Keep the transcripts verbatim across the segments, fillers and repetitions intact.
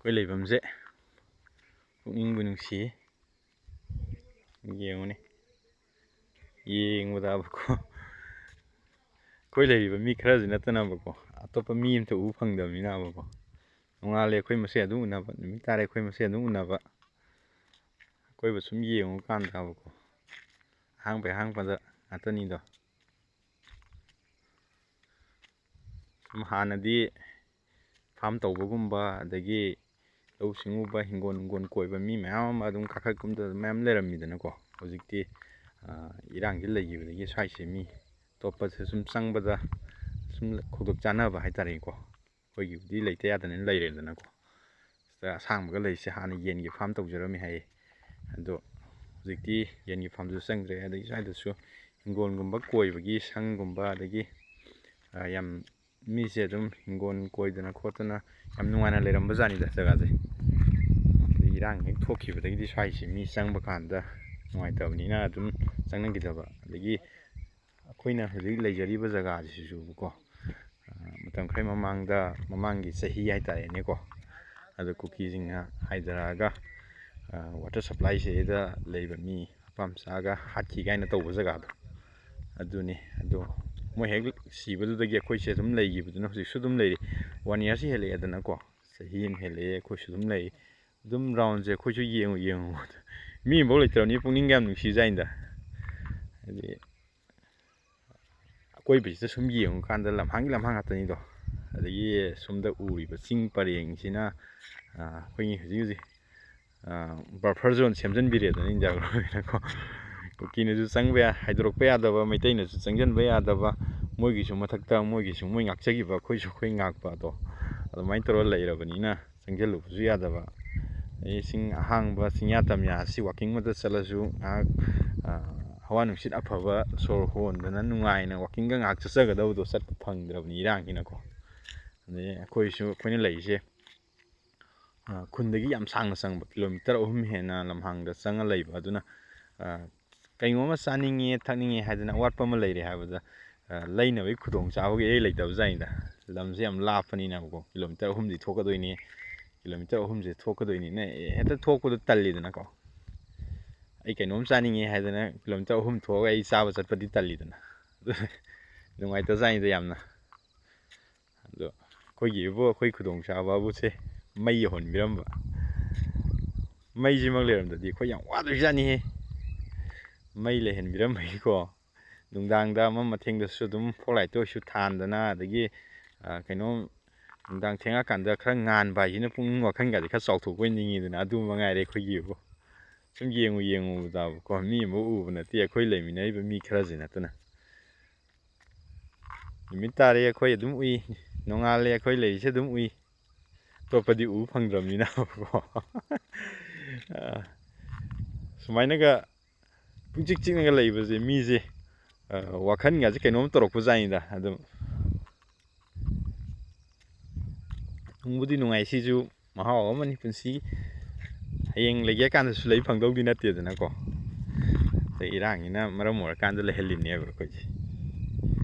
ꯑꯩꯈꯣꯏ ꯂꯩꯐꯝꯁꯦ ꯄꯨꯛꯅꯤꯡꯕꯨ ꯅꯨꯡꯁꯤ꯫ ꯌꯦꯡꯉꯨꯅꯦ, ꯌꯦꯡꯕꯗꯕꯀꯣ, ꯑꯩꯈꯣꯏ ꯂꯩꯔꯤꯕ ꯃꯤ ꯈꯔꯁꯤ ꯅꯠꯇꯅꯕꯀꯣ, ꯑꯇꯣꯞꯄ ꯃꯤ ꯑꯝꯇ ꯎꯕ ꯐꯪꯗꯕꯅꯤꯅꯕꯀꯣ, ꯅꯣꯡꯉꯥꯜꯂꯦ ꯑꯩꯈꯣꯏ ꯃꯁꯦꯟ ꯑꯗꯨꯝ ꯎꯅꯕ, ꯅꯨꯃꯤꯠ ꯇꯥꯔꯦ ꯑꯩꯈꯣꯏ ꯃꯁꯦꯟ ꯑꯗꯨꯝ ꯎꯅꯕ꯫ ꯑꯀꯣꯏꯕ ꯁꯨꯝ ꯌꯦꯡꯉꯨꯀꯥꯟꯗꯕꯀꯣ, ꯑꯍꯥꯡꯕꯩ ꯑꯍꯥꯡꯕꯗ ꯉꯥꯛꯇꯅꯤꯗꯣ꯫ ꯁꯨꯝ ꯍꯥꯟꯅꯗꯤ ꯐꯥꯝ ꯇꯧꯕꯒꯨꯝꯕ, ꯑꯗꯒꯤ ꯂꯧꯎ ꯁꯤꯡꯎꯕ, ꯍꯤꯡꯒꯣꯜ ꯅꯨꯡꯒꯣꯜ ꯀꯣꯏꯕ ꯃꯤ ꯃꯌꯥꯝ ꯑꯃ ꯑꯗꯨꯝ ꯀꯥꯈꯠ ꯀꯨꯝꯊ ꯃꯌꯥꯝ ꯂꯩꯔꯝꯃꯤꯗꯅꯀꯣ꯫ ꯍꯧꯖꯤꯛꯇꯤ, ꯑ, ꯏꯔꯥꯡꯁꯤ ꯂꯩꯈꯤꯕꯗꯒꯤ ꯁ꯭ꯋꯥꯏꯁꯦ ꯃꯤ ꯑꯇꯣꯞꯄꯁꯦ ꯁꯨꯝ ꯆꯪꯕꯗ ꯁꯨꯝ ꯈꯨꯗꯣꯡ ꯆꯥꯅꯕ ꯍꯥꯏꯇꯥꯔꯦꯀꯣ꯫ ꯑꯩꯈꯣꯏꯒꯤꯕꯨꯗꯤ ꯂꯩꯇ ꯌꯥꯗꯅ ꯂꯩꯔꯦꯗꯅꯀꯣ꯫ ꯁꯤꯗ ꯑꯁꯥꯡꯕꯒ ꯂꯩꯔꯤꯁꯦ ꯍꯥꯟꯅ ꯌꯦꯟꯒꯤ ꯐꯥꯝ ꯇꯧꯖꯔꯝꯃꯤ ꯍꯥꯏꯌꯦ꯫ ꯑꯗꯣ ꯍꯧꯖꯤꯛꯇꯤ ꯌꯦꯟꯒꯤ ꯐꯥꯝꯁꯨ ꯆꯪꯗ꯭ꯔꯦ꯫ ꯑꯗꯒꯤ ꯁ꯭ꯋꯥꯏꯗꯁꯨ ꯍꯤꯡꯒꯣꯜꯒꯨꯝꯕ ꯀꯣꯏꯕꯒꯤ ꯁꯪꯒꯨꯝꯕ, ꯑꯗꯒꯤ, ꯑ, ꯌꯥꯝ ꯃꯤꯁꯦ ꯑꯗꯨꯝ ꯍꯤꯡꯒꯣꯜ ꯀꯣꯏꯗꯅ ꯈꯣꯠꯇꯅ ꯌꯥꯝ ꯅꯨꯡꯉꯥꯏꯅ ꯂꯩꯔꯝꯕ ꯖꯥꯠꯅꯤꯗ ꯖꯒꯥꯁꯦ꯫ ꯑꯗꯩ ꯏꯔꯥꯡ ꯍꯦꯛ ꯊꯣꯛꯈꯤꯕꯗꯒꯤꯗꯤ ꯁ꯭ꯋꯥꯏꯁꯦ ꯃꯤ ꯆꯪꯕ ꯀꯥꯟꯗ ꯅꯨꯡꯉꯥꯏꯇꯕꯅꯤꯅ ꯑꯗꯨꯝ ꯆꯪꯅꯈꯤꯗꯕ꯫ ꯑꯗꯒꯤ ꯑꯩꯈꯣꯏꯅ ꯍꯧꯖꯤꯛ ꯂꯩꯖꯔꯤꯕ ꯖꯒꯥꯁꯤꯁꯨꯕꯀꯣ, ꯑ, ꯃꯇꯝ ꯈꯔ ꯃꯃꯥꯡꯗ, ꯃꯃꯥꯡꯒꯤ ꯆꯍꯤ ꯍꯥꯏꯇꯥꯔꯦꯅꯦꯀꯣ, ꯑꯗ ꯀꯨꯀꯤꯁꯤꯡꯅ ꯍꯥꯏꯊꯔꯛꯑꯒ, ꯑ, ꯋꯥꯇꯔ ꯁꯄ꯭ꯂꯥꯏꯁꯤꯗ ꯂꯩꯕ ꯃꯤ ꯃꯄꯥ ꯃꯆꯥꯒ ꯍꯥꯠꯈꯤ ꯀꯥꯏꯅ ꯇꯧꯕ ꯖꯒꯥꯗꯣ ꯑꯗꯨꯅꯤ꯫ ꯑꯗꯣ ꯃꯣꯏ ꯍꯦꯛ ꯁꯤꯕꯗꯨꯗꯒꯤ ꯑꯩꯈꯣꯏꯁꯦ ꯑꯗꯨꯝ ꯂꯩꯈꯤꯕꯗꯨꯅ ꯍꯧꯖꯤꯛꯁꯨ ꯑꯗꯨꯝ ꯂꯩꯔꯤ꯫ ꯋꯥꯟ ꯏꯌꯥꯔꯁꯤ ꯍꯦꯜꯂꯛꯑꯦꯗꯅꯀꯣ, ꯆꯍꯤ ꯑꯃ ꯍꯦꯜꯂꯛꯑꯦ, ꯑꯩꯈꯣꯏꯁꯨ ꯑꯗꯨꯝ ꯂꯩ꯫ ꯑꯗꯨꯝ ꯔꯥꯎꯟꯁꯦ ꯑꯩꯈꯣꯏꯁꯨ ꯌꯦꯡꯉꯨ ꯌꯦꯡꯉꯨ ꯃꯤ ꯑꯃꯐꯥꯎ ꯂꯩꯇ꯭ꯔꯕꯅꯤ, ꯄꯨꯛꯅꯤꯡꯒ ꯌꯥꯝ ꯅꯨꯡꯁꯤꯖꯥꯠꯅꯤꯗ꯫ ꯍꯥꯏꯗꯤ ꯑꯀꯣꯏꯕꯁꯤꯗ ꯁꯨꯝ ꯌꯦꯡꯉꯨꯀꯥꯟꯗ ꯂꯝꯍꯥꯡꯒꯤ ꯂꯝꯍꯥꯡ ꯉꯥꯛꯇꯅꯤꯗꯣ꯫ ꯑꯗꯒꯤ ꯁꯣꯝꯗ ꯎꯔꯤꯕ ꯆꯤꯡ ꯄꯔꯦꯡꯁꯤꯅ, ꯑ, ꯑꯩꯈꯣꯏꯒꯤ ꯍꯧꯖꯤꯛ ꯍꯧꯖꯤꯛ, ꯑ, ꯕꯐꯔ ꯖꯣꯟ ꯁꯦꯝꯖꯤꯟꯕꯤꯔꯦꯗꯅ ꯏꯟꯗꯤꯌꯥ ꯒꯣꯔꯃꯦꯟꯅꯀꯣ꯫ ꯀꯨꯀꯤꯅꯁꯨ ꯆꯪꯕ ꯌꯥ-, ꯍꯥꯏꯗꯣꯔꯛꯄ ꯌꯥꯗꯕ, ꯃꯩꯇꯩꯅꯁꯨ ꯆꯪꯁꯤꯟꯕ ꯌꯥꯗꯕ, ꯃꯣꯏꯒꯤꯁꯨ ꯃꯊꯛꯇ ꯃꯣꯏꯒꯤꯁꯨ ꯃꯣꯏ ꯉꯥꯛꯆꯈꯤꯕ, ꯑꯩꯈꯣꯏꯁꯨ ꯑꯩꯈꯣꯏ ꯉꯥꯛꯄ ꯑꯗꯣ, ꯑꯗꯨꯃꯥꯏꯅ ꯇꯧꯔ ꯂꯩꯔꯕꯅꯤꯅ ꯆꯪꯁꯤꯜꯂꯨꯕꯁꯨ ꯌꯥꯗꯕ꯫ ꯑꯗꯩ ꯆꯤꯡ ꯑꯍꯥꯡꯕ, ꯆꯤꯡꯌꯥ ꯇꯝꯌꯥ ꯑꯁꯤ ꯋꯥꯛꯀꯤꯡ ꯑꯃꯗ ꯆꯠꯂꯁꯨ ꯉꯥꯏꯍꯥꯛ, ꯑ, ꯍꯋꯥ ꯅꯨꯡꯁꯤꯠ ꯑꯐꯕ ꯁꯣꯔ ꯍꯣꯟꯗꯅ ꯅꯨꯡꯉꯥꯏꯅ ꯋꯥꯛꯀꯤꯡꯒ ꯉꯥꯏꯍꯥꯛ ꯆꯠꯆꯒꯗꯕꯗꯣ ꯆꯠꯄ ꯐꯪꯗ꯭ꯔꯕꯅꯤ ꯏꯔꯥꯡꯒꯤꯅꯀꯣ꯫ ꯑꯗꯩ ꯑꯩꯈꯣꯏꯁꯨ, ꯑꯩꯈꯣꯏꯅ ꯂꯩꯔꯤꯁꯦ, ꯑ, ꯈꯨꯟꯗꯒꯤ ꯌꯥꯝ ꯁꯥꯡꯅ ꯆꯪꯕ, ꯀꯤꯂꯣꯃꯤꯇꯔ ꯑꯍꯨꯝ ꯍꯦꯟꯅ ꯂꯝꯍꯥꯡꯗ ꯆꯪꯉ ꯂꯩꯕ꯫ ꯑꯗꯨꯅ, ꯑ, ꯀꯩꯅꯣꯝꯃ ꯆꯥꯅꯤꯡꯉꯦ, ꯊꯛꯅꯤꯡꯉꯦ ꯍꯥꯏꯗꯅ ꯑꯋꯥꯠꯄ ꯑꯃ ꯂꯩꯔꯦ ꯍꯥꯏꯕꯗ, ꯑ, ꯂꯩꯅꯕꯒꯤ ꯈꯨꯗꯣꯡꯆꯥꯕꯒ ꯏꯔꯩ ꯂꯩꯇꯕꯖꯥꯠꯅꯤꯗ꯫ ꯂꯝꯁꯦ ꯌꯥꯝ ꯂꯥꯞꯄꯅꯤꯅꯀꯣ, ꯀꯤꯂꯣꯃꯤꯇꯔ ꯑꯍꯨꯝꯗꯤ ꯊꯣꯛꯀꯗꯣꯏꯅꯤ꯫ ꯀꯤꯂꯣꯃꯤꯇꯔ ꯑꯍꯨꯝꯁꯦ ꯊꯣꯛꯀꯗꯣꯏꯅꯤꯅ, ꯑꯦ, ꯍꯦꯛꯇ ꯊꯣꯛꯄꯗꯣ ꯇꯜꯂꯤꯗꯅꯀꯣ꯫ ꯑꯩ ꯀꯩꯅꯣꯝ ꯆꯥꯅꯤꯡꯉꯦ ꯍꯥꯏꯗꯅ ꯀꯤꯂꯣꯃꯤꯇꯔ ꯑꯍꯨꯝ ꯊꯣꯛꯑꯒ ꯑꯩ ꯆꯥꯕ ꯆꯠꯄꯗꯤ ꯇꯜꯂꯤꯗꯅ꯫ ꯅꯨꯡꯉꯥꯏꯇꯖꯥꯠꯅꯤꯗ ꯌꯥꯝꯅ꯫ ꯑꯗꯣ ꯑꯩꯈꯣꯏꯒꯤꯕꯨ, ꯑꯩꯈꯣꯏ ꯈꯨꯗꯣꯡꯆꯥꯕꯕꯨꯁꯦ ꯃꯩ ꯌꯧꯍꯟꯕꯤꯔꯝꯕ꯫ ꯃꯩꯁꯤꯃꯛ ꯂꯩꯔꯝꯗꯗꯤ ꯑꯩꯈꯣꯏ ꯌꯥꯝ ꯋꯥꯗꯣꯏꯖꯥꯠꯅꯤꯍꯦ꯫ ꯃꯩ ꯂꯩꯍꯟꯕꯤꯔꯝꯕꯒꯤꯀꯣ, ꯅꯨꯡꯗꯥꯡꯗ ꯑꯃ ꯃꯊꯦꯡꯗꯁꯨ ꯑꯗꯨꯝ ꯐꯣꯛ ꯂꯥꯏꯠꯇ ꯑꯣꯏꯁꯨ ꯊꯥꯟꯗꯅ, ꯑꯗꯒꯤ, ꯑ, ꯀꯩꯅꯣ, ꯅꯨꯡꯗꯥꯡ ꯊꯦꯡꯉꯛꯀꯥꯟꯗ ꯈꯔ ꯉꯥꯟꯕ ꯍꯥꯏꯁꯤꯅ ꯄꯨꯛꯅꯤꯡ ꯋꯥꯈꯜꯒꯁꯦ ꯈꯔ ꯆꯥꯎꯊꯣꯛꯄ ꯑꯣꯏꯅ ꯅꯤꯡꯉꯤꯗꯅ꯫ ꯑꯗꯨ ꯃꯉꯥꯏꯔꯦ ꯑꯩꯈꯣꯏꯒꯤꯕꯨ꯫ ꯁꯨꯝ ꯌꯦꯡꯉꯨ ꯌꯦꯡꯉꯨꯕꯗꯕꯀꯣ, ꯃꯤ ꯑꯃ ꯎꯕ ꯅꯠꯇꯦ, ꯑꯩꯈꯣꯏ ꯂꯩꯃꯤꯟꯅꯔꯤꯕ ꯃꯤ ꯈꯔꯁꯤ ꯅꯠꯇꯅ꯫ ꯅꯨꯃꯤꯠ ꯇꯥꯔꯦ ꯑꯩꯈꯣꯏ ꯑꯗꯨꯝ ꯎꯏ, ꯅꯣꯡꯉꯥꯜꯂꯦ ꯑꯩꯈꯣꯏ ꯂꯩꯔꯤꯁꯦ ꯑꯗꯨꯝ ꯎꯏ, ꯑꯇꯣꯞꯄꯗꯤ ꯎꯕ ꯐꯪꯗ꯭ꯔꯕꯅꯤꯅꯀꯣ꯫ ꯑ, ꯁꯨꯃꯥꯏꯅꯒ ꯄꯨꯡꯆꯤꯛ ꯆꯤꯛꯅꯒ ꯂꯩꯕꯁꯦ ꯃꯤꯁꯦ, ꯑ, ꯋꯥꯈꯜꯒꯁꯦ ꯀꯩꯅꯣꯝ ꯇꯧꯔꯛꯄꯖꯥꯠꯅꯤꯗ꯫ ꯑꯗꯨꯝ ꯅꯨꯡꯕꯨꯗꯤ ꯅꯨꯡꯉꯥꯏ, ꯁꯤꯁꯨ ꯃꯍꯥꯎ ꯑꯃꯅꯤ ꯄꯨꯟꯁꯤ꯫ ꯍꯌꯦꯡ ꯂꯩꯒꯦ ꯀꯥꯟꯗꯁꯨ ꯂꯩ ꯐꯪꯗꯧꯗꯤ ꯅꯠꯇꯦꯗꯅꯀꯣ꯫ ꯑꯗꯩ ꯏꯔꯥꯡꯁꯤꯅ ꯃꯔꯝ ꯑꯣꯏꯔꯀꯥꯟꯗ ꯂꯩꯍꯜꯂꯤꯅꯦꯕ ꯑꯩꯈꯣꯏꯁꯦ꯫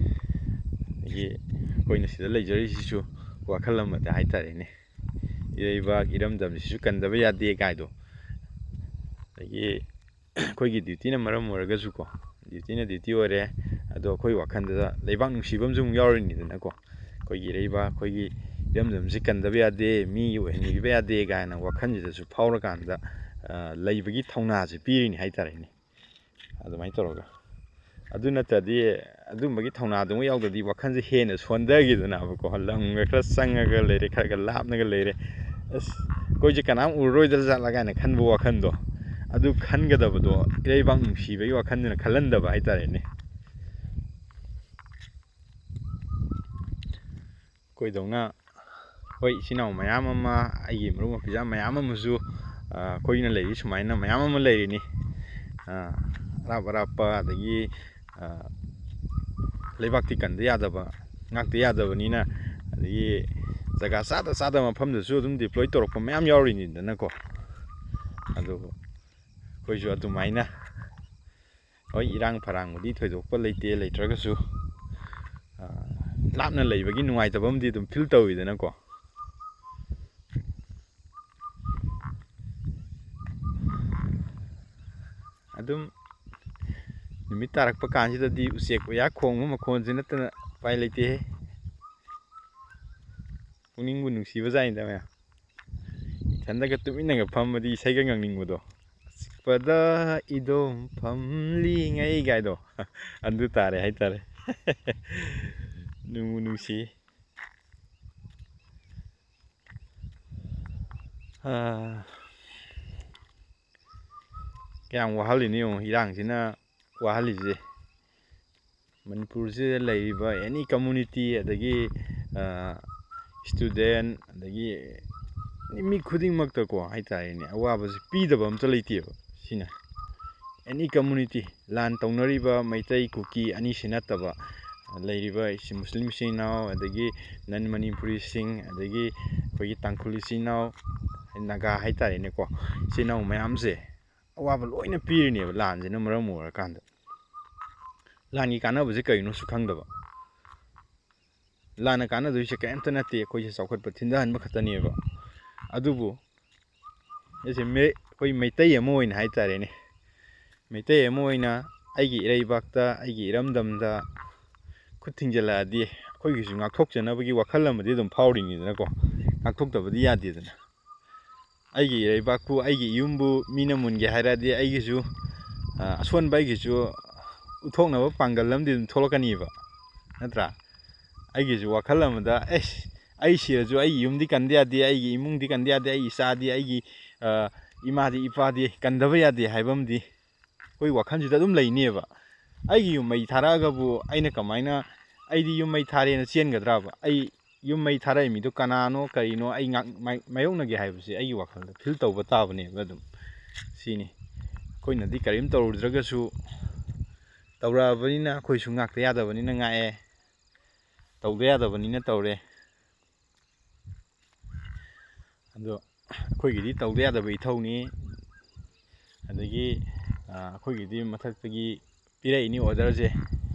ꯑꯗꯒꯤ ꯑꯩꯈꯣꯏꯅ ꯁꯤꯗ ꯂꯩꯖꯔꯤꯁꯤꯁꯨ ꯋꯥꯈꯜ ꯑꯃꯗ ꯍꯥꯏꯇꯥꯔꯦꯅꯦ, ꯏꯔꯩꯕꯥꯛ ꯏꯔꯝꯗꯝꯁꯤꯁꯨ ꯀꯟꯗꯕ ꯌꯥꯗꯦ ꯀꯥꯏꯗꯣ꯫ ꯑꯗꯒꯤ ꯑꯩꯈꯣꯏꯒꯤ ꯗ꯭ꯌꯨꯇꯤꯅ ꯃꯔꯝ ꯑꯣꯏꯔꯒꯁꯨꯀꯣ, ꯗ꯭ꯌꯨꯇꯤꯅ ꯗ꯭ꯌꯨꯇꯤ ꯑꯣꯏꯔꯦ, ꯑꯗꯣ ꯑꯩꯈꯣꯏ ꯋꯥꯈꯜꯗꯨꯗ ꯂꯩꯕꯥꯛ ꯅꯨꯡꯁꯤꯕ ꯑꯃꯁꯨ ꯑꯃꯨꯛ ꯌꯥꯎꯔꯤꯅꯤꯗꯅꯀꯣ꯫ ꯑꯩꯈꯣꯏꯒꯤ ꯏꯔꯩꯕꯥꯛ, ꯑꯩꯈꯣꯏꯒꯤ ꯏꯔꯝꯗꯝꯁꯤ ꯀꯟꯗꯕ ꯌꯥꯗꯦ, ꯃꯤꯒꯤ ꯑꯣꯏꯍꯟꯕꯤꯕ ꯌꯥꯗꯦ ꯀꯥꯏꯅ ꯋꯥꯈꯜꯁꯤꯗꯁꯨ ꯐꯥꯎꯔꯀꯥꯟꯗ, ꯑ, ꯂꯩꯕꯒꯤ ꯊꯧꯅꯥꯁꯦ ꯄꯤꯔꯤꯅꯤ ꯍꯥꯏꯇꯥꯔꯦꯅꯦ꯫ ꯑꯗꯨꯃꯥꯏꯅ ꯇꯧꯔꯒ, ꯑꯗꯨ ꯅꯠꯇ꯭ꯔꯗꯤ, ꯑꯗꯨꯝꯕꯒꯤ ꯊꯧꯅꯥꯗꯨꯃ ꯌꯥꯎꯗ꯭ꯔꯗꯤ ꯋꯥꯈꯜꯁꯦ ꯍꯦꯟꯅ ꯁꯣꯟꯊꯈꯤꯗꯅꯕꯀꯣ꯫ ꯂꯝꯒ ꯈꯔ ꯆꯪꯉꯒ ꯂꯩꯔꯦ, ꯈꯔꯒ ꯂꯥꯞꯅꯒ ꯂꯩꯔꯦ, ꯑꯁ, ꯑꯩꯈꯣꯏꯁꯦ ꯀꯅꯥꯝ ꯎꯔꯔꯣꯏꯗ ꯖꯥꯠꯂ ꯀꯥꯏꯅ ꯈꯟꯕ ꯋꯥꯈꯜꯗꯣ, ꯑꯗꯨ ꯈꯟꯒꯗꯕꯗꯣ ꯏꯔꯩꯕꯥꯛ ꯅꯨꯡꯁꯤꯕꯒꯤ ꯋꯥꯈꯜꯗꯨꯅ ꯈꯜꯍꯟꯗꯕ ꯍꯥꯏꯇꯥꯔꯦꯅꯦ꯫ ꯑꯩꯈꯣꯏꯗꯧꯅ, ꯍꯣꯏ, ꯏꯆꯤꯟ ꯏꯅꯥꯎ ꯃꯌꯥꯝ ꯑꯃ, ꯑꯩꯒꯤ ꯃꯔꯨꯞ ꯃꯄꯤꯖꯥ ꯃꯌꯥꯝ ꯑꯃꯁꯨ, ꯑ, ꯑꯩꯈꯣꯏꯅ ꯂꯩꯔꯤ ꯁꯨꯃꯥꯏꯅ ꯃꯌꯥꯝ ꯑꯃ ꯂꯩꯔꯤꯅꯤ꯫ ꯑ, ꯑꯔꯥꯞ ꯑꯔꯥꯞꯄ, ꯑꯗꯒꯤ, ꯑ, ꯂꯩꯕꯥꯛꯇꯤ ꯀꯟꯗ ꯌꯥꯗꯕ, ꯉꯥꯛꯇ ꯌꯥꯗꯕꯅꯤꯅ, ꯑꯗꯒꯤ ꯖꯒꯥ ꯆꯥꯗ ꯆꯥꯗꯕ ꯃꯐꯝꯗꯁꯨ ꯑꯗꯨꯝ ꯗꯤꯄ꯭ꯂꯣꯏ ꯇꯧꯔꯛꯄ ꯃꯌꯥꯝ ꯌꯥꯎꯔꯤꯅꯤꯗꯅꯀꯣ꯫ ꯑꯗꯨ ꯑꯩꯈꯣꯏꯁꯨ ꯑꯗꯨꯃꯥꯏꯅ, ꯍꯣꯏ, ꯏꯔꯥꯡ ꯐꯔꯥꯡꯕꯨꯗꯤ ꯊꯣꯏꯗꯣꯛꯄ ꯂꯩꯇꯦ, ꯂꯩꯇ꯭ꯔꯒꯁꯨ, ꯑ, ꯂꯥꯞꯅ ꯂꯩꯕꯒꯤ ꯅꯨꯡꯉꯥꯏꯇꯕ ꯑꯃꯗꯤ ꯑꯗꯨꯝ ꯐꯤꯜ ꯇꯧꯋꯤꯗꯅꯀꯣ꯫ ꯑꯗꯨꯝ ꯅꯨꯃꯤꯠ ꯇꯥꯔꯛꯄ ꯀꯥꯟꯁꯤꯗꯗꯤ ꯎꯆꯦꯛ ꯋꯥꯌꯥ ꯈꯣꯡꯕ ꯃꯈꯣꯟꯁꯤ ꯅꯠꯇꯅ ꯎꯄꯥꯏ ꯂꯩꯇꯦꯍꯦ꯫ ꯄꯨꯛꯅꯤꯡꯕꯨ ꯅꯨꯡꯁꯤꯕꯖꯥꯠꯅꯤꯗ ꯃꯌꯥꯝ꯫ ꯏꯊꯟꯗꯒ ꯇꯨꯃꯤꯟꯅꯒ ꯐꯝꯃꯗꯤ ꯏꯁꯩꯒ ꯉꯪꯅꯤꯡꯕꯗꯣ, "ꯑꯆꯤꯛꯄꯗ ꯏꯗꯣꯝ ꯐꯝꯂꯤꯉꯩ" ꯀꯥꯏꯗꯣ, ꯑꯗꯨ ꯇꯥꯔꯦ ꯍꯥꯏꯇꯥꯔꯦ꯫ ꯅꯨꯡꯕꯨ ꯅꯨꯡꯁꯤ꯫ ꯑꯥ, ꯀꯌꯥꯝ ꯋꯥꯍꯜꯂꯤꯅꯣ ꯌꯦꯡꯉꯣ, ꯏꯔꯥꯡꯁꯤꯅ ꯋꯥꯍꯜꯂꯤꯁꯦ꯫ ꯃꯅꯤꯄꯨꯔꯁꯤꯗ ꯂꯩꯔꯤꯕ ꯑꯦꯅꯤ ꯀꯝꯃꯨꯅꯤꯇꯤ, ꯑꯗꯒꯤ ꯏꯁꯇꯨꯗꯦꯟ, ꯑꯗꯒꯤ ꯃꯤ ꯈꯨꯗꯤꯡꯃꯛꯇꯀꯣ ꯍꯥꯏꯇꯥꯔꯦꯅꯦ, ꯑꯋꯥꯕꯁꯤ ꯄꯤꯗꯕ ꯑꯝꯇ ꯂꯩꯇꯦꯕ꯫ ꯁꯤꯅ ꯑꯦꯅꯤ ꯀꯝꯃꯨꯅꯤꯇꯤ, ꯂꯥꯟ ꯇꯧꯅꯔꯤꯕ ꯃꯩꯇꯩ, ꯀꯨꯀꯤ ꯑꯅꯤꯁꯤ ꯅꯠꯇꯕ ꯂꯩꯔꯤꯕ ꯏꯆꯤꯟ-, ꯃꯨꯁꯂꯤꯝ ꯏꯆꯤꯟ ꯏꯅꯥꯎ, ꯑꯗꯒꯤ ꯅꯟ ꯃꯅꯤꯄꯨꯔꯤꯁꯤꯡ, ꯑꯗꯒꯤ ꯑꯩꯈꯣꯏꯒꯤ ꯇꯥꯡꯈꯨꯜ ꯏꯆꯤꯟ ꯏꯅꯥꯎ, ꯅꯥꯒꯥ ꯍꯥꯏꯇꯥꯔꯦꯅꯦꯀꯣ, ꯏꯆꯤꯟ ꯏꯅꯥꯎ ꯃꯌꯥꯝꯁꯦ ꯑꯋꯥꯕ ꯂꯣꯏꯅ ꯄꯤꯔꯤꯅꯦꯕ ꯂꯥꯟꯁꯤꯅ ꯃꯔꯝ ꯑꯣꯏꯔꯀꯥꯟꯗ꯫ ꯂꯥꯟꯒꯤ ꯀꯥꯟꯅꯕꯁꯦ ꯀꯔꯤꯅꯣꯁꯨ ꯈꯪꯗꯕ꯫ ꯂꯥꯟꯅ ꯀꯥꯟꯅꯗꯣꯏꯁꯦ ꯀꯔꯤꯝꯇ ꯅꯠꯇꯦ, ꯑꯩꯈꯣꯏꯁꯦ ꯆꯥꯎꯈꯠꯄ ꯊꯤꯟꯊꯍꯟꯕ ꯈꯛꯇꯅꯦꯕ꯫ ꯑꯗꯨꯕꯨ ꯑꯩꯁꯦ ꯃꯦ-, ꯑꯩꯈꯣꯏ ꯃꯩꯇꯩ ꯑꯃ ꯑꯣꯏꯅ ꯍꯥꯏꯇꯥꯔꯦꯅꯦ, ꯃꯩꯇꯩ ꯑꯃ ꯑꯣꯏꯅ ꯑꯩꯒꯤ ꯏꯔꯩꯕꯥꯛꯇ, ꯑꯩꯒꯤ ꯏꯔꯝꯗꯝꯗ ꯈꯨꯠ ꯊꯤꯡꯖꯤꯜꯂꯛꯑꯗꯤ ꯑꯩꯈꯣꯏꯒꯤꯁꯨ ꯉꯥꯛꯊꯣꯛꯆꯅꯕꯒꯤ ꯋꯥꯈꯜ ꯑꯃꯗꯤ ꯑꯗꯨꯝ ꯐꯥꯎꯔꯤꯅꯤꯗꯅꯀꯣ, ꯉꯥꯛꯊꯣꯛꯇꯕꯗꯤ ꯌꯥꯗꯦꯗꯅ꯫ ꯑꯩꯒꯤ ꯏꯔꯩꯕꯥꯛꯄꯨ, ꯑꯩꯒꯤ ꯏꯌꯨꯝꯕꯨ ꯃꯤꯅ ꯃꯨꯟꯒꯦ ꯍꯥꯏꯔꯗꯤ ꯑꯩꯒꯤꯁꯨ, ꯑ, ꯑꯁꯣꯟꯕ ꯑꯩꯒꯤꯁꯨ ꯎꯠꯊꯣꯛꯅꯕ ꯄꯥꯡꯒꯜ ꯑꯃꯗꯤ ꯑꯗꯨꯝ ꯊꯣꯛꯂꯛꯀꯅꯤꯕ, ꯅꯠꯇ꯭ꯔꯥ? ꯑꯩꯒꯤꯁꯨ ꯋꯥꯈꯜ ꯑꯃꯗ, "ꯑꯦꯁ, ꯑꯩ ꯁꯤꯔꯁꯨ ꯑꯩꯒꯤ ꯌꯨꯝꯗꯤ ꯀꯟꯗ ꯌꯥꯗꯦ, ꯑꯩꯒꯤ ꯏꯃꯨꯡꯗꯤ ꯀꯟꯗ ꯌꯥꯗꯦ, ꯑꯩꯒꯤ ꯏꯆꯥꯗꯤ, ꯑꯩꯒꯤ, ꯑ, ꯏꯃꯥꯗꯤ ꯏꯄꯥꯗꯤ ꯀꯟꯗꯕ ꯌꯥꯗꯦ" ꯍꯥꯏꯕ ꯑꯃꯗꯤ ꯑꯩꯈꯣꯏ ꯋꯥꯈꯜꯁꯤꯗ ꯑꯗꯨꯝ ꯂꯩꯅꯦꯕ꯫ ꯑꯩꯒꯤ ꯌꯨꯝ ꯃꯩ ꯊꯥꯔꯛꯑꯒꯕꯨ ꯑꯩꯅ ꯀꯃꯥꯏꯅ, ꯑꯩꯗꯤ ꯌꯨꯝ ꯃꯩ ꯊꯥꯔꯦꯅ ꯆꯦꯟꯒꯗ꯭ꯔꯕ? ꯑꯩ ꯌꯨꯝ ꯃꯩ ꯊꯥꯔꯛꯏ ꯃꯤꯗꯣ ꯀꯅꯥꯅꯣ, ꯀꯔꯤꯅꯣ, ꯑꯩ ꯉꯥꯛ-, ꯃꯥꯏ-, ꯃꯥꯌꯣꯛꯅꯒꯦ ꯍꯥꯏꯕꯁꯦ ꯑꯩꯒꯤ ꯋꯥꯈꯜꯗ ꯐꯤꯜ ꯇꯧꯕ ꯇꯥꯕꯅꯦꯕ ꯑꯗꯨꯝ꯫ ꯁꯤꯅꯤ꯫ ꯑꯩꯈꯣꯏꯅꯗꯤ ꯀꯔꯤꯝ ꯇꯧꯔꯨꯗ꯭ꯔꯒꯁꯨ, ꯇꯧꯔꯛꯑꯕꯅꯤꯅ ꯑꯩꯈꯣꯏꯁꯨ ꯉꯥꯛꯇ ꯌꯥꯗꯕꯅꯤꯅ ꯉꯥꯛꯑꯦ, ꯇꯧꯗ ꯌꯥꯗꯕꯅꯤꯅ ꯇꯧꯔꯦ꯫ ꯑꯗꯣ ꯑꯩꯈꯣꯏꯒꯤꯗꯤ ꯇꯧꯗ ꯌꯥꯗꯕ ꯏꯊꯧꯅꯤ꯫ ꯑꯗꯒꯤ, ꯑ, ꯑꯩꯈꯣꯏꯒꯤꯗꯤ ꯃꯊꯛꯇꯒꯤ ꯄꯤꯔꯛꯏꯅꯤ ꯑꯣꯔꯗꯔꯁꯦ,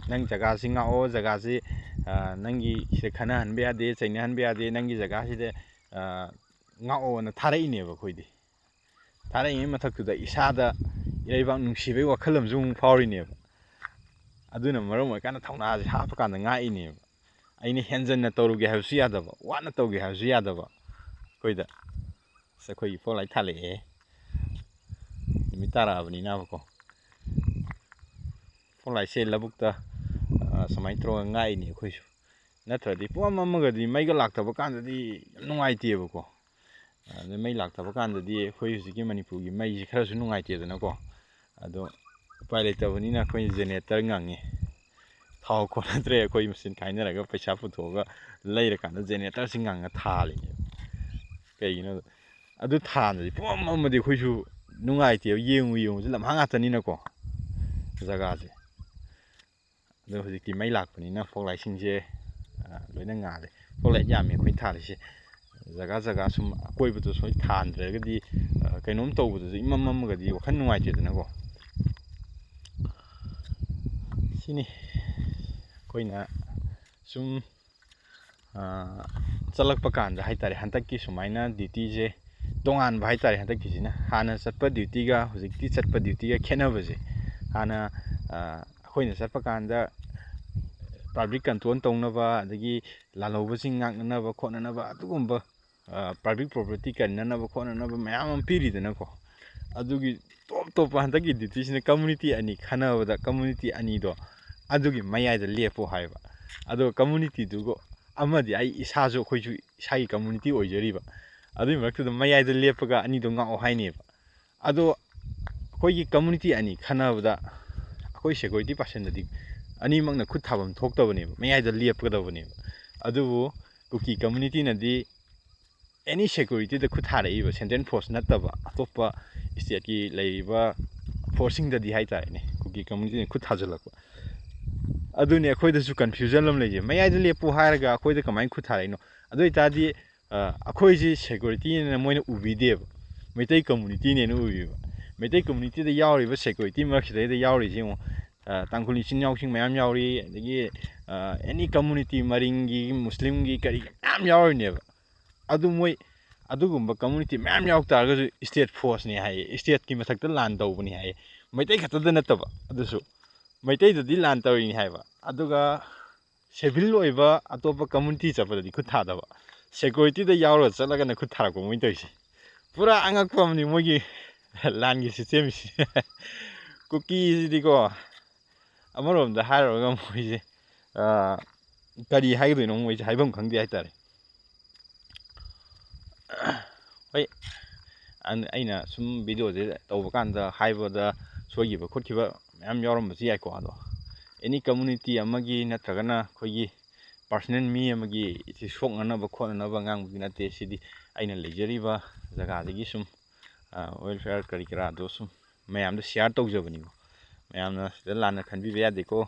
"ꯅꯪ ꯖꯒꯥꯁꯤ ꯉꯥꯛꯑꯣ, ꯖꯒꯥꯁꯤ, ꯑ, ꯅꯪꯒꯤ ꯁꯤꯗ ꯈꯠꯅꯍꯟꯕ ꯌꯥꯗꯦ, ꯆꯩꯅꯍꯟꯕ ꯌꯥꯗꯦ, ꯅꯪꯒꯤ ꯖꯒꯥꯁꯤꯗ, ꯑ, ꯉꯥꯛꯑꯣꯅ" ꯊꯥꯔꯛꯏꯅꯦꯕ ꯑꯩꯈꯣꯏꯗꯤ꯫ ꯊꯥꯔꯛꯏꯉꯩ ꯃꯊꯛꯇꯨꯗ ꯏꯁꯥꯗ ꯏꯔꯩꯕꯥꯛ ꯅꯨꯡꯁꯤꯕꯒꯤ ꯋꯥꯈꯜ ꯑꯃꯁꯨ ꯑꯃꯨꯛ ꯐꯥꯎꯔꯤꯅꯦꯕ꯫ ꯑꯗꯨꯅ ꯃꯔꯝ ꯑꯣꯏꯔꯀꯥꯟꯗ ꯊꯧꯅꯥꯁꯦ ꯍꯥꯞꯄꯀꯥꯟꯗ ꯉꯥꯛꯏꯅꯦꯕ꯫ ꯑꯩꯅ ꯍꯦꯟꯖꯟꯅ ꯇꯧꯔꯨꯒꯦ ꯍꯥꯏꯕꯁꯨ ꯌꯥꯗꯕ, ꯋꯥꯅ ꯇꯧꯒꯦ ꯍꯥꯏꯕꯁꯨ ꯌꯥꯗꯕ꯫ ꯑꯩꯈꯣꯏꯗ ꯑꯁ, ꯑꯩꯈꯣꯏꯒꯤ ꯐꯣꯛ ꯂꯥꯏꯠ ꯊꯥꯜꯂꯛꯑꯦ꯫ ꯅꯨꯃꯤꯠ ꯇꯥꯔꯛꯑꯕꯅꯤꯅꯕꯀꯣ꯫ ꯐꯣꯛ ꯂꯥꯏꯠꯁꯦ ꯂꯧꯕꯨꯛꯇ, ꯑ, ꯁꯨꯃꯥꯏꯅ ꯇꯧꯔꯒ ꯉꯥꯛꯏꯅꯦ ꯑꯩꯈꯣꯏꯁꯨ꯫ ꯅꯠꯇ꯭ꯔꯗꯤ ꯄꯨꯡꯃꯝ ꯃꯝꯃꯒꯗꯤ ꯃꯩꯒ ꯂꯥꯛꯇꯕ ꯀꯥꯟꯗꯗꯤ ꯌꯥꯝ ꯅꯨꯡꯉꯥꯏꯇꯦꯕꯀꯣ꯫ ꯑꯗꯩ ꯃꯩ ꯂꯥꯛꯇꯕ ꯀꯥꯟꯗꯗꯤ ꯑꯩꯈꯣꯏ ꯍꯧꯖꯤꯛꯀꯤ ꯃꯅꯤꯄꯨꯔꯒꯤ ꯃꯩꯁꯦ ꯈꯔꯁꯨ ꯅꯨꯡꯉꯥꯏꯇꯦꯗꯅꯀꯣ꯫ ꯑꯗꯣ ꯎꯄꯥꯏ ꯂꯩꯇꯕꯅꯤꯅ ꯑꯩꯈꯣꯏ ꯖꯦꯅꯦꯔꯦꯇꯔ ꯉꯪꯉꯦ꯫ ꯊꯥꯎ ꯀꯣꯟꯅꯗ꯭ꯔꯦ, ꯑꯩꯈꯣꯏ ꯃꯁꯦꯟ ꯈꯥꯏꯅꯔꯒ ꯄꯩꯁꯥ ꯄꯨꯊꯣꯛꯑꯒ ꯂꯩꯔꯀꯥꯟꯗ ꯖꯦꯅꯦꯔꯦꯇꯔꯁꯤ ꯉꯪꯉ ꯊꯥꯜꯂꯤꯅꯦꯕ꯫ ꯀꯩꯒꯤꯅꯣꯗ ꯑꯗꯨ ꯊꯥꯟꯗꯗꯤ ꯄꯨꯡꯃꯝ ꯃꯝꯃꯗꯤ ꯑꯩꯈꯣꯏꯁꯨ ꯅꯨꯡꯉꯥꯏꯇꯦꯕ, ꯌꯦꯡꯉꯨ ꯌꯦꯡꯉꯨꯁꯤ ꯂꯝꯍꯥꯡ ꯉꯥꯛꯇꯅꯤꯅꯀꯣ ꯖꯒꯥꯁꯦ꯫ ꯑꯗꯣ ꯍꯧꯖꯤꯛꯇꯤ ꯃꯩ ꯂꯥꯛꯄꯅꯤꯅ ꯐꯣꯛ ꯂꯥꯏꯠꯁꯤꯡꯁꯦ, ꯑ, ꯂꯣꯏꯅ ꯉꯥꯜꯂꯦ꯫ ꯐꯣꯛ ꯂꯥꯏꯠ ꯌꯥꯝꯃꯤ ꯑꯩꯈꯣꯏꯅ ꯊꯥꯜꯂꯤꯁꯦ꯫ ꯖꯒꯥ ꯖꯒꯥ ꯁꯨꯝ ꯑꯀꯣꯏꯕꯗꯁꯨ ꯍꯣꯏ ꯊꯥꯟꯗ꯭ꯔꯒꯗꯤ, ꯑ, ꯀꯩꯅꯣꯝ ꯇꯧꯕꯗꯁꯨ ꯏꯃꯝ ꯃꯝꯃꯒꯗꯤ ꯋꯥꯈꯜ ꯅꯨꯡꯉꯥꯏꯇꯦꯗꯅꯀꯣ꯫ ꯁꯤꯅꯤ ꯑꯩꯈꯣꯏꯅ ꯁꯨꯝ, ꯑ, ꯆꯠꯂꯛꯄ ꯀꯥꯟꯗ ꯍꯥꯏꯇꯥꯔꯦ, ꯍꯟꯗꯛꯀꯤ ꯁꯨꯃꯥꯏꯅ ꯗ꯭ꯌꯨꯇꯤꯁꯦ ꯇꯣꯉꯥꯟꯕ ꯍꯥꯏꯇꯥꯔꯦ꯫ ꯍꯟꯗꯛꯀꯤꯁꯤꯅ ꯍꯥꯟꯅ ꯆꯠꯄ ꯗ꯭ꯌꯨꯇꯤꯒ ꯍꯧꯖꯤꯛꯇꯤ ꯆꯠꯄ ꯗ꯭ꯌꯨꯇꯤꯒ ꯈꯦꯠꯅꯕꯁꯦ, ꯍꯥꯟꯅ, ꯑ, ꯑꯩꯈꯣꯏꯅ ꯆꯠꯄ ꯀꯥꯟꯗ ꯄꯕ꯭ꯂꯤꯛ ꯀꯟꯇ꯭ꯔꯣꯜ ꯇꯧꯅꯕ, ꯑꯗꯒꯤ ꯂꯥꯜꯍꯧꯕꯁꯤꯡ ꯉꯥꯛꯅꯅꯕ ꯈꯣꯠꯅꯅꯕ ꯑꯗꯨꯒꯨꯝꯕ, ꯑ, ꯄꯕ꯭ꯂꯤꯛ ꯄ꯭ꯔꯣꯄꯔꯇꯤ ꯀꯟꯅꯅꯕ ꯈꯣꯠꯅꯅꯕ ꯃꯌꯥꯝ ꯑꯃ ꯄꯤꯔꯤꯗꯅꯀꯣ꯫ ꯑꯗꯨꯒꯤ ꯇꯣꯞ ꯇꯣꯞꯄ ꯍꯟꯗꯛꯀꯤ ꯗ꯭ꯌꯨꯇꯤꯁꯤꯅ ꯀꯝꯃꯨꯅꯤꯇꯤ ꯑꯅꯤ ꯈꯟꯅꯕꯗ, ꯀꯝꯃꯨꯅꯤꯇꯤ ꯑꯅꯤꯗꯣ ꯑꯗꯨꯒꯤ ꯃꯌꯥꯏꯗ ꯂꯦꯞꯄꯣ ꯍꯥꯏꯕ꯫ ꯑꯗꯨꯒ ꯀꯝꯃꯨꯅꯤꯇꯤꯗꯨꯒ ꯑꯃꯗꯤ ꯑꯩ ꯏꯁꯥꯁꯨ, ꯑꯩꯈꯣꯏꯁꯨ ꯏꯁꯥꯒꯤ ꯀꯝꯃꯨꯅꯤꯇꯤ ꯑꯣꯏꯖꯔꯤꯕ꯫ ꯑꯗꯨꯒꯤ ꯃꯔꯛꯇꯨꯗ ꯃꯌꯥꯏꯗ ꯂꯦꯞꯄꯒ ꯑꯅꯤꯗꯣ ꯉꯥꯛꯑꯣ ꯍꯥꯏꯅꯦꯕ꯫ ꯑꯗꯣ ꯑꯩꯈꯣꯏꯒꯤ ꯀꯝꯃꯨꯅꯤꯇꯤ ꯑꯅꯤ ꯈꯟꯅꯕꯗ ꯑꯩꯈꯣꯏ ꯁꯦꯀ꯭ꯌꯨꯔꯤꯇꯤ ꯄꯥꯔꯁꯟꯗꯗꯤ ꯑꯅꯤꯃꯛꯅ ꯈꯨꯠ ꯊꯥꯐꯝ ꯊꯣꯛꯇꯕꯅꯦꯕ, ꯃꯌꯥꯏꯗ ꯂꯦꯞꯀꯗꯕꯅꯦꯕ꯫ ꯑꯗꯨꯕꯨ ꯀꯨꯀꯤ ꯀꯝꯃꯨꯅꯤꯇꯤꯅꯗꯤ ꯑꯦꯅꯤ ꯁꯦꯀ꯭ꯌꯨꯔꯤꯇꯤꯗ ꯈꯨꯠ ꯊꯥꯔꯛꯏꯕ, ꯁꯦꯟꯇ꯭ꯔꯦꯜ ꯐꯣꯔꯁ ꯅꯠꯇꯕ ꯑꯇꯣꯞꯄ ꯁ꯭ꯇꯦꯠꯀꯤ ꯂꯩꯔꯤꯕ ꯐꯣꯔꯁꯁꯤꯡꯗꯗꯤ ꯍꯥꯏꯇꯥꯔꯦꯅꯦ, ꯀꯨꯀꯤ ꯀꯝꯃꯨꯅꯤꯇꯤꯅ ꯈꯨꯠ ꯊꯥꯖꯤꯜꯂꯛꯄ꯫ ꯑꯗꯨꯅꯤ ꯑꯩꯈꯣꯏꯗꯁꯨ ꯀꯟꯐ꯭ꯌꯨꯖꯟ ꯑꯃ ꯂꯩꯖꯩ, ꯃꯌꯥꯏꯗ ꯂꯦꯞꯄꯨ ꯍꯥꯏꯔꯒ ꯑꯩꯈꯣꯏꯗ ꯀꯃꯥꯏꯅ ꯈꯨꯠ ꯊꯥꯔꯛꯏꯅꯣ? ꯑꯗꯨ ꯑꯣꯏꯇꯥꯔꯗꯤ, ꯑ, ꯑꯩꯈꯣꯏꯁꯤ ꯁꯦꯀ꯭ꯌꯨꯔꯤꯇꯤꯅꯦꯅ ꯃꯣꯏꯅ ꯎꯕꯤꯗꯦꯕ, ꯃꯩꯇꯩ ꯀꯝꯃꯨꯅꯤꯇꯤꯅꯦꯅ ꯎꯕꯤꯕ꯫ ꯃꯩꯇꯩ ꯀꯝꯃꯨꯅꯤꯇꯤꯗ ꯌꯥꯎꯔꯤꯕ ꯁꯦꯀ꯭ꯌꯨꯔꯤꯇꯤ ꯃꯔꯛꯁꯤꯗꯩꯗ ꯌꯥꯎꯔꯤꯁꯤ ꯌꯦꯡꯉꯣ, ꯑ, ꯇꯥꯡꯈꯨꯜ ꯏꯆꯤꯟ ꯏꯅꯥꯎꯁꯤꯡ ꯃꯌꯥꯝ ꯌꯥꯎꯔꯤ, ꯑꯗꯒꯤ, ꯑ, ꯑꯦꯅꯤ ꯀꯝꯃꯨꯅꯤꯇꯤ, ꯃꯔꯤꯡꯒꯤ, ꯃꯨꯁꯂꯤꯝꯒꯤ, ꯀꯔꯤ ꯃꯌꯥꯝ ꯌꯥꯎꯔꯤꯅꯦꯕ꯫ ꯑꯗꯨ ꯃꯣꯏ ꯑꯗꯨꯒꯨꯝꯕ ꯀꯝꯃꯨꯅꯤꯇꯤ ꯃꯌꯥꯝ ꯌꯥꯎ ꯇꯥꯔꯒꯁꯨ ꯏꯁꯇꯦꯠ ꯐꯣꯔꯁꯅꯤ ꯍꯥꯏꯌꯦ, ꯏꯁꯇꯦꯠꯀꯤ ꯃꯊꯛꯇ ꯂꯥꯟ ꯇꯧꯕꯅꯤ ꯍꯥꯏꯌꯦ꯫ ꯃꯩꯇꯩ ꯈꯛꯇꯗ ꯅꯠꯇꯕ, ꯑꯗꯨꯁꯨ ꯃꯩꯇꯩꯗꯗꯤ ꯂꯥꯟ ꯇꯧꯔꯤꯅꯤ ꯍꯥꯏꯕ꯫ ꯑꯗꯨꯒ ꯁꯤꯚꯤꯜ ꯑꯣꯏꯕ ꯑꯇꯣꯞꯄ ꯀꯝꯃꯨꯅꯤꯇꯤ ꯆꯠꯄꯗꯗꯤ ꯈꯨꯠ ꯊꯥꯗꯕ, ꯁꯦꯀ꯭ꯌꯨꯔꯤꯇꯤꯗ ꯌꯥꯎꯔꯒ ꯆꯠꯂꯒꯅ ꯈꯨꯠ ꯊꯥꯔꯛꯄ ꯃꯣꯏꯅ ꯇꯧꯔꯤꯁꯦ꯫ ꯄꯨꯔꯥ ꯑꯉꯛꯄ ꯑꯃꯅꯤ ꯃꯣꯏꯒꯤ ꯂꯥꯟꯒꯤ ꯁꯤꯁꯇꯦꯝꯁꯤ꯫ ꯀꯨꯀꯤꯁꯤꯗꯤꯀꯣ, ꯑꯃꯔꯣꯝꯗ ꯍꯥꯏꯔꯨꯔꯒ ꯃꯣꯏꯁꯦ, ꯑꯥ, ꯀꯔꯤ ꯍꯥꯏꯒꯗꯣꯏꯅꯣ, ꯃꯣꯏꯁꯦ ꯍꯥꯏꯐꯝ ꯈꯪꯗꯦ ꯍꯥꯏꯇꯥꯔꯦ꯫ ꯍꯣꯏ, ꯑꯩꯅ ꯁꯨꯝ ꯚꯤꯗꯤꯑꯣꯁꯦ ꯇꯧꯕ ꯀꯥꯟꯗ ꯍꯥꯏꯕꯗ ꯁꯣꯏꯈꯤꯕ ꯈꯣꯠꯈꯤꯕ ꯃꯌꯥꯝ ꯌꯥꯎꯔꯝꯕꯁꯨ ꯌꯥꯏꯀꯣ꯫ ꯑꯗꯣ ꯑꯦꯅꯤ ꯀꯝꯃꯨꯅꯤꯇꯤ ꯑꯃꯒꯤ ꯅꯠꯇ꯭ꯔꯒꯅ ꯑꯩꯈꯣꯏꯒꯤ ꯄꯥꯔꯁꯣꯅꯦꯜ ꯃꯤ ꯑꯃꯒꯤ ꯁꯤ ꯁꯣꯛꯅꯅꯕ ꯈꯣꯠꯅꯅꯕ ꯉꯥꯡꯕꯗꯤ ꯅꯠꯇꯦ꯫ ꯁꯤꯗꯤ ꯑꯩꯅ ꯂꯩꯖꯔꯤꯕ ꯖꯒꯥꯗꯒꯤ ꯁꯨꯝ, ꯋꯦꯜꯐꯤꯌꯔ ꯀꯔꯤ ꯀꯔꯥꯗꯣ ꯁꯨꯝ ꯃꯌꯥꯝꯗ ꯁꯤꯌꯥꯔ ꯇꯧꯖꯕꯅꯤꯀꯣ꯫ ꯃꯌꯥꯝꯅ ꯁꯤꯗ ꯂꯥꯟꯅ ꯈꯟꯕꯤꯕ ꯌꯥꯗꯦꯀꯣ꯫